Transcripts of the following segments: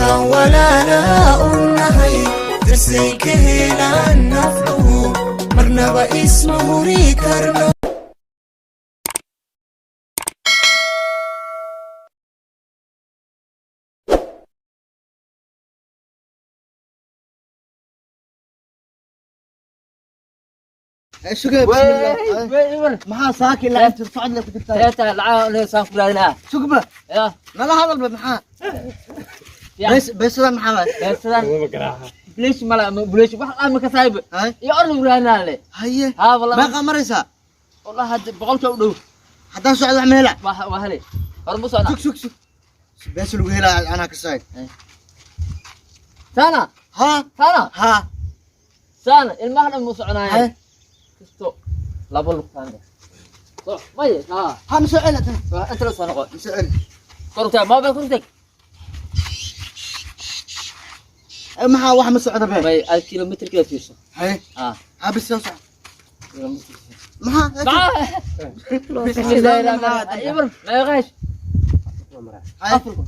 Dadkaan walaala u nahay, darsay ka helaan nafluhu, marnaba isma huri karno. Sugee, bismillah. Maxaa saaki ilaa inta socod le ku jirtaa? Teeta lacag le saan ku raadinaa. Sugba. Ya. Nala hadalba maxaa? Bees beesadan maxaa waay? Beesadan. Buleesh mala buleesh wax aan ma ka saayib. Hay. Iyo ordu raadinaa le. Haye. Ha wallahi. Meeqa maraysaa? Wallahi hadda boqolka u dhow. Haddaan socdo wax ma helaa? Waa hele. Hor ma socda. Sug, sug, sug. Bees lagu helaa anaa ka saay. Sana. Ha. Sana. Ha. Sana ilmaha dhan ma soconaayeen. Haye. Kisto labo lugtaan. So may ha. Ha, ma soo celi tan. Inta la soo noqo. Ma soo celi. Korugtaa mobile korugtag. Maxaa wax ma socdo be? May al kilometer kila fiirso. Haye. Ha. Ha, bis soo soco. Kilometer. Maxaa? Ibr ma yaqaash. Haye. Afurku.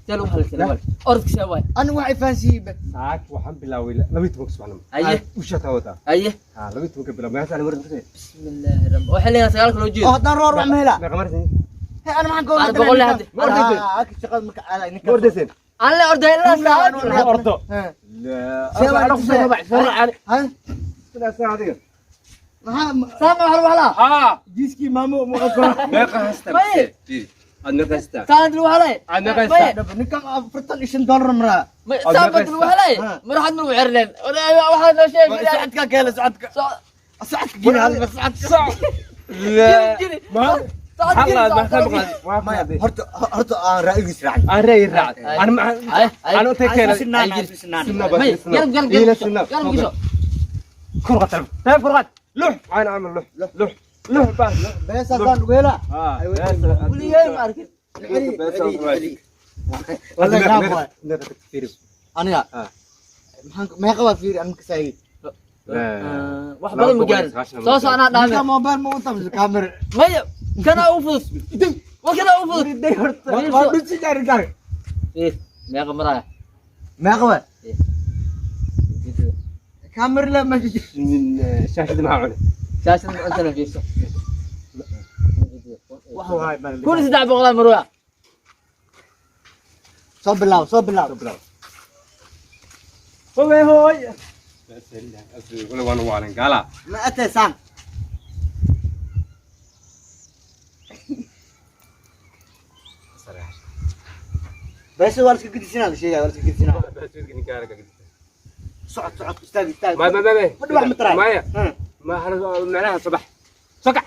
Teel u halsan wal. Orodkiisa waay. Ani wax ifahansiiyey be. Saak waxaan bilaaway 12-ka subaxnimo. Haye. Usha taa wadaa. Haye. Ha, 12-ka bilaw. Meesha aan warin kusay. Bismillaahi rahmaan. Waxay leeyahay sagaalka loo Oo jeedo. haddaan roor wax ma helaa? Meeqa marsin? Hey, ana maxaan ka Ana boqol leh hadda. Ma ordaysin? Shaqada marka aaday ninka. Ma ordaysin? Aan la orday ilaa saacad. Ma ordo. He. La. See waa Ana ku soo bax. Soo raac. Haye. Sidaas adiga. Maxaa? Saama wax wala. Ha. Jiiskii maamo ma ogola. Meeqa haystaa? Maye. Aad meeqa haystaa? Saand lu halay. Aad meeqa haystaa? Ninkan $45 maraa. Saama lu halay. Maraxad ma xirleen. Waxa noo sheegay. Socodka keela socodka. Socodka gini hal socodka. La. Gini. Ma. Socod Halla ma gini. maqlay. Waa Maya, maqlay. horta aan ra'yigiis raacay. Aan ra'yi raac. Aan ma Ay ay. aan u tagtay. Sinaan, sinaan. May garab garab Ila garab. sinaa. Garab gisho. Kor qaad. Taaf kor qaad. Lux. Aan amal lux. Lux. Lux baa. Beesaasaan lagu helaa. Ha. Weligay ma arkin. Wallahi gaab waay. Aniga. Ah. Maxaan meeqa waa fiiri aan kasaayay. Wax badan ma gaarin. Soo soconaa Ninka dhaame. mobile ma wata mise camera. Maya kana u fudud. Wa kana u fudud. Waa dhunsi gaari gaari. Eh, meeqa maraya? Meeqa waa? Camera la ma من شاشة ما عونه. Shaashada ma intana fiirso. Wax waay bal. 1300 marwaa. Soo bilaab, soo bilaab. هوي هوي. ولا وانا وانا قالا. Ma ataysaan. Beesa waa la iska gedisinaa la sheegaya, waa la iska gedisinaa. Socod, socod, istaag, istaag. ما ما ما Fadhi wax ma taraay. ما ما معناها صباح صقع.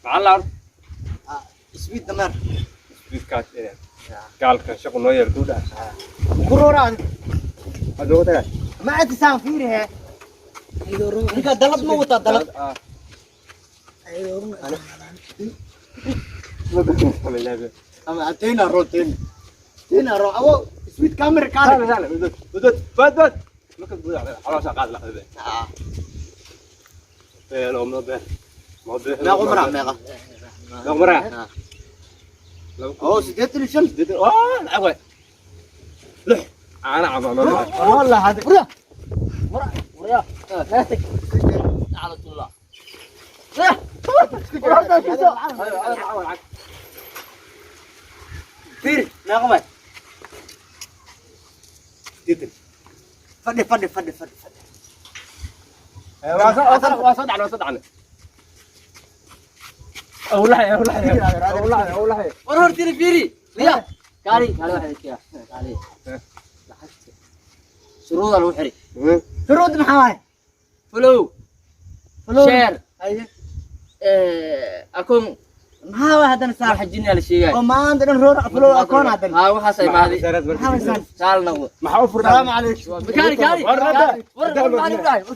مع الارض. Iswiid dameer. قال كان شغل نوير كودا. Ku roora adiga. هذا هو ده. Ma ataysaan fiiri hee. Ninka dalad ma wataa dalad. Ama atayna roon tayna. Tayna roon awo iswiid camera kaale. لا لا بدت بدت بدت ما كنت بقول خلاص قاعد لا بيل ما بيل ما بيل. Meeqa maraa meeqa? meeqa maraa? Oo 85. اه العب لح انا عم Wallah hada. Waryaa. Waryaa. Heestig. على طول الله. Fiiri meeqa waay? 80. Fadhi, fadhi, fadhi, fadhi, fadhi. وصدعنا وصدعنا اولحي اولحي اولحي اولحي. War hortiina fiiri. Riya. Kaali, kaali waxa idinka. Kaali. Lacagta. Shuruuda lagu xiri. Shuruud maxaa waay? Follow, Follow. share, Haye. akoon Maxaa waay haddana saa? waxa jinniga la sheegay. Oo maanta dhan roor follow akoon haddana. Ha waxaas ay maaday. Maxaa waay saan? Saal noqdo. maxaa u furnaa? Salaamu calaykum. Kaali, kaali. War, War, war, war, war, war.